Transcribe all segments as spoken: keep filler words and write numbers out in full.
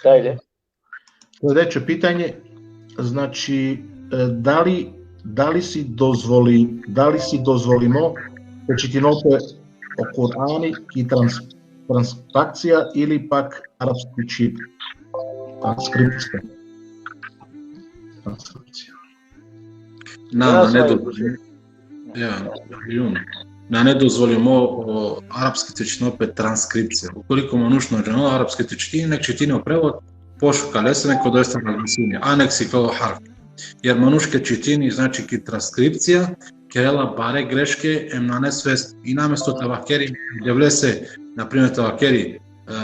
Dajle. Sledeće pitanje, znači, e, da li, da li si dozvoli, da li si dozvolimo te čitinote o Kur'ani ki trans, transakcija ili pak arapski čit? Transkripcija. Transkripcija. Na, na, ne dozvolimo. Ja, jun. Na, ne dozvolimo o arapski te čitinope transkripcija. Ukoliko manuš na džanela arapski te čitini, nek čitini o prevod, pošukar lese, nek odolestar razmislini, a nek sikljol o harf. Jer manuš ke čitini, znači, ki transkripcija, kerela bare greške, em nane svest. I namesto te vakeri, Devlese, na primer, te vakeri, e,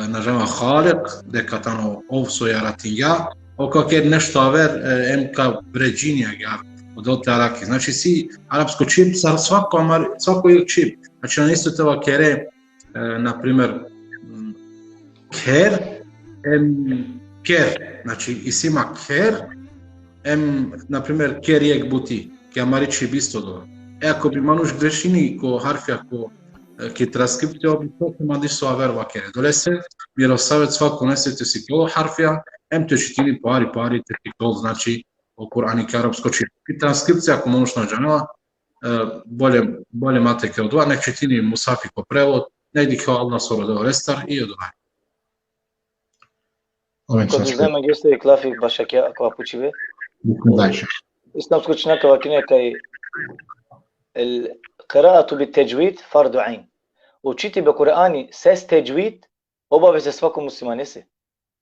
na džanela Halik, deka tano ov so jaratingja, ov ka vakeri nešto aver, e, em ka vređini agjaar, odol te araki. Znači, si arapsko čhib, sar svako amar, svako jekh čhib. Znači, nane isto te vakere, e, na primer, m, kher, em ker. Znači, isi ma kher, em, na primer, ker jekh buti, ki amari čhib isto odova. E, ako bi manuš grešini ko harfija, ko, e, ki transkripcija, ov bi to mande so aver vakere. Odolese, miro savet svakonese te sikljol o harfija, em te čitini po hari po hari te sikljol, znači, o Kur'ani ki arapsko čhib. I transkripcija, ako manuš na džanela, e, bolje, bolje ma te kerel odova, nek čitini mushafi ko prevod, nek dikhel o Allah so rodela lestar i odova. Amin. Ko dozvolingja jeste jekh lafi bašo akava pučibe. Bismillah, šejh. Islamsko učenjaka vakerena kaj el qiraatu bit tedžvid fardu ajn. O čitibe Kur'ani sar tedžvid obaveza svako muslimanese.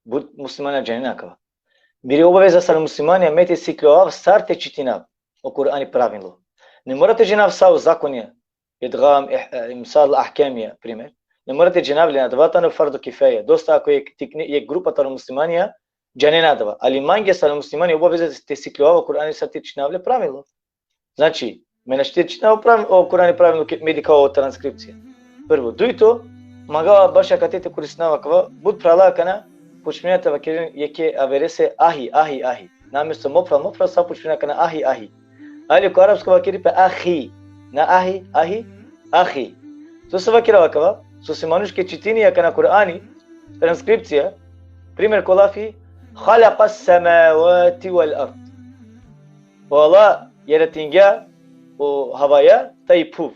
But muslimanja džanena akava. Miri obaveza sar muslimanja me te sikljovav sar te čitinav o Kur'ani pravilno. Ne mora te džanav sa o zakonija, idgam, eh, eh, misal, ahkamija, primer. Ne mora te džanav len, adava tano fardu kifaja. Dosta ako jekh tikne, jekh grupa taro muslimanja džanena adava. Ali mange sar muslimanja obaveza te sikljovav o Kur'ani sar te čitinav le pravilno. Znači, me našti te čitinav o prav-, o Kur'ani pravilno, ke me dikhav o transkripcija. Prvo. Dujto, mangava bašo akate te korisnav akava, but phrala akana počmina te vakeren jekhe averese ahi, ahi, ahi. Namesto mo phral, mo phral, sa počmina akana ahi, ahi. Ali ko arapsko vakeri pe ahi. Na ahi, ahi, ahi. Sose vakerava akava, sose manuš ke čitini akana Kur'ani, transkripcija, primer ko lafi, halakas semavati vel ard. O Allah jaratingja o havaja taj phuv.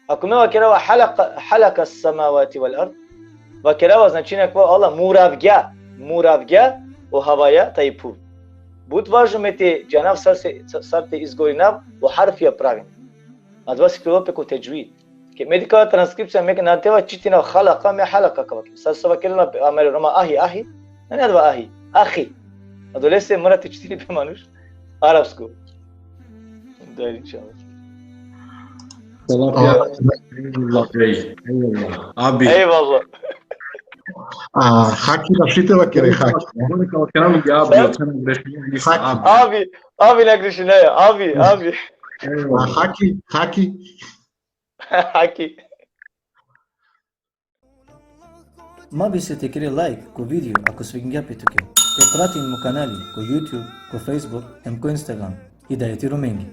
Ako me vakerava halaka, halakas semavati vel ard, vakerava značenje kaj o Allah muravgja, muravgja o havaja taj phuv. But važno me te džanav sar se, sar te izgovorinav o harfija pravilno. Adava sikljol pe ko tedžvid. Ke me dikhava transkripcija, me na te va čitinav halaka, me halaka ka vakerava. Sar so vakerena pe amari Roma ahi, ahi, nane adava ahi, ahi. Adolese mora te čitini pe manuš arapsko. Da, inšallah. Selam, ja. Eyvallah, bey. Eyvallah. Abi. Eyvallah. A, Haki, našti te vakere, Haki. Haki. Haki, abi na grešinaja, abi, abi. A, Haki, Haki. Haki. Ma bister te kere like ko video ako svidingja pe tuke. Te pratin mo kanali ko YouTube, ko Facebook, em ko Instagram. Hidajeti Romengi.